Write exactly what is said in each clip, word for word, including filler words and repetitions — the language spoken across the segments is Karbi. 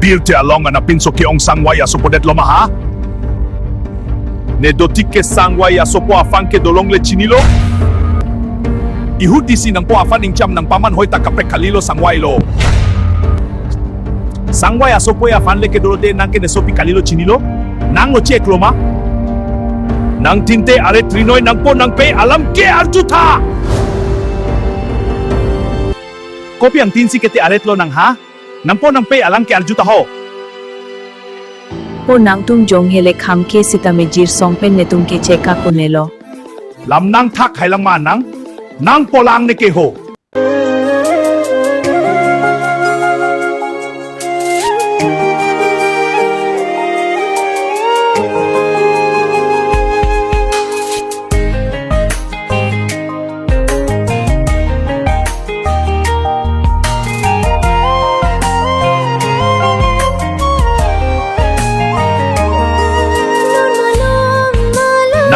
Pirthe along anapinso ke-ong sangvai asopo det lo ma ha? Ne dotik ke sangvai asopo aphan ke dolongle chinilo? Ihut disi nangpo aphan ingcham nangpaman hoi ta kaprek kalilo sangvai lo. Sangvai asopo aphan le ke dolo te nang ke ne sopi kalilo chinilo? Nang lo chek lo ma? Nangtinte aret rinoi nangpo nangpei alam ke arjutha. Kopi angtin si kete aret lo nang ha? Nangpo nangpei alam ke arjutha ho. Po nangtum jong hele kham ke sitame Jirsong pen netum ke chekak un-elo. Lam nangthak hailang ma nang? Nangpo lang ne ke ho.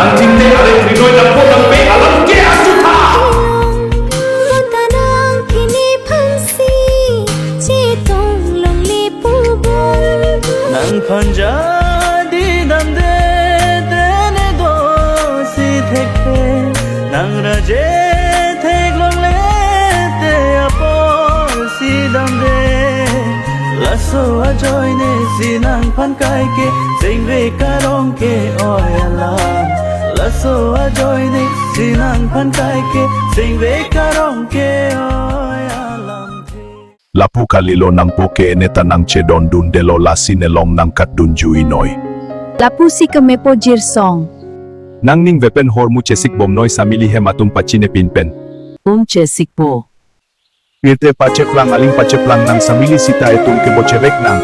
Nangtinte aret rinoi nangpo nangpei alam ke arjutha. Nangphan jadi damde te ne dosi thekpe, nang raje theklongle te apor si damde. Laso ajoine si nangphan kai ke singve karong ke-oi alam. Laso ajoine si nangphan kai ke singve karong ke-oi alam. Lapu kalilo nangpo ke ne ta nangchedondundelo lasi ne long nangkatdunjui noi. Lapu si kemepo Jirsong. Nang ningve pen hormu chesikbom noi samili hem atum pachinepin pen. Om chesikpo. Pirthe pacheplang aling pacheplang nang samili sita etum ke bocherek nang.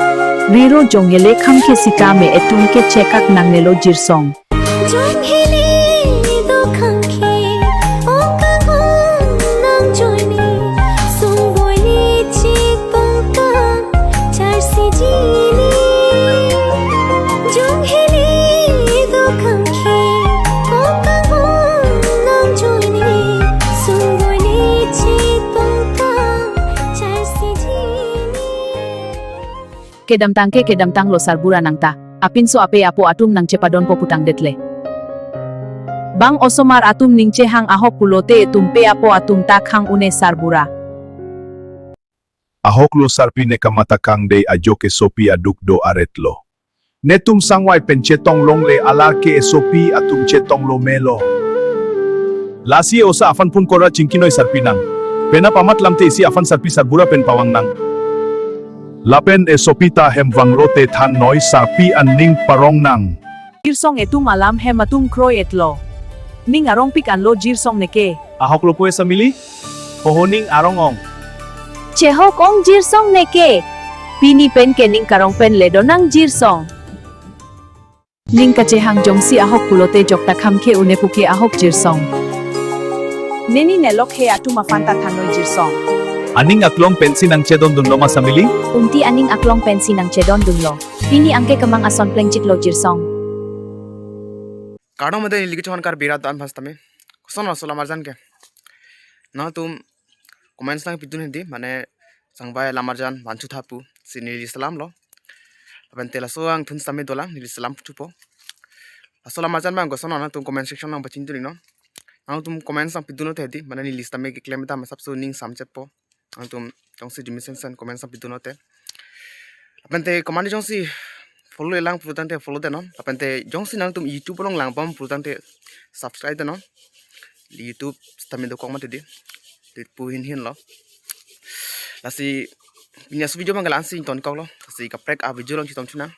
Riro jong hele kham ke sitame etum ke chekak nangnelo Jirsong. Jong hele do khang ke, ong kangong nang joine, sungboine chik pangkang, charsi jini. Jong hele do khang ke, ong kangong nang joine, sungboine chik pangkang, charsi jini. Kedamtang ke kedamtang lo sarbura nang ta. Apinso apei apo atum nangchepadonpo putangdetle. Bang osomar atum ningchehang ahok pulote etum pei apo atum ta khang un-e sarbura. Ahok lo sarpi ne kamatha kangdei ajo ke sopi aduk do aret lo. Netum sangvai pen chetong longle alar ke esopi atum chetong lo melo. Lasi osa aphan phone kora chingki noi sarpi nang. Penap amat lamthe isi aphan sarpi sarbura pen pavang nang. Lapen esopi ta hem vanglote than noi sarpi an ning parong nang. Jirsong etum alam hem atum kroi-et lo. Ning arongpik anlo Jirsong neke. Ahok lo pu e samili? Hoho ning arong ong. Chehok ong Jirsong neke. Pini pen ke ning karong pen le donang Jirsong. Ning kachehang jongsi ahok pulote jokta kham ke un-e pu ke ahok Jirsong. Neni nelok he atum aphan ta than noi Jirsong. Aning aklong pensi nangchedondunlo ma samili? Umti aning aklong pensi nangchedondunlo. Pini angke kemang ason plengchiklo Jirsong. Kardom ade neli kechongan Karbi rat dan bhas tame. Koson laso lamarjan ke. Nangtum comments nangpidun hedi, mane sangvai lamarjan vanchutha pusi neli salam lo. Lapen te laso angthun sitame dolang, neli salam puchupo. Laso lamarjan bang koson nangtum comment section nangpachindun iknon. Nangtum comments nangpidun lote hedi, mane neli sitame keklem ta masapso ning samchetpo. Nangtum jongsi jimi sensen comments nangpidun lote. Lapen te komat jongsi follow-le lang pulotangte follow detnon. Lapen te jongsi nangtum YouTube along langbom pulotangte subscribe detnon. YouTube sitame dokok mati di. Di pu hin hin lo. Lasi pini laso video bang ke la-ansi ingtonkoklo. Lasi kaprek a video along chetongthu nang.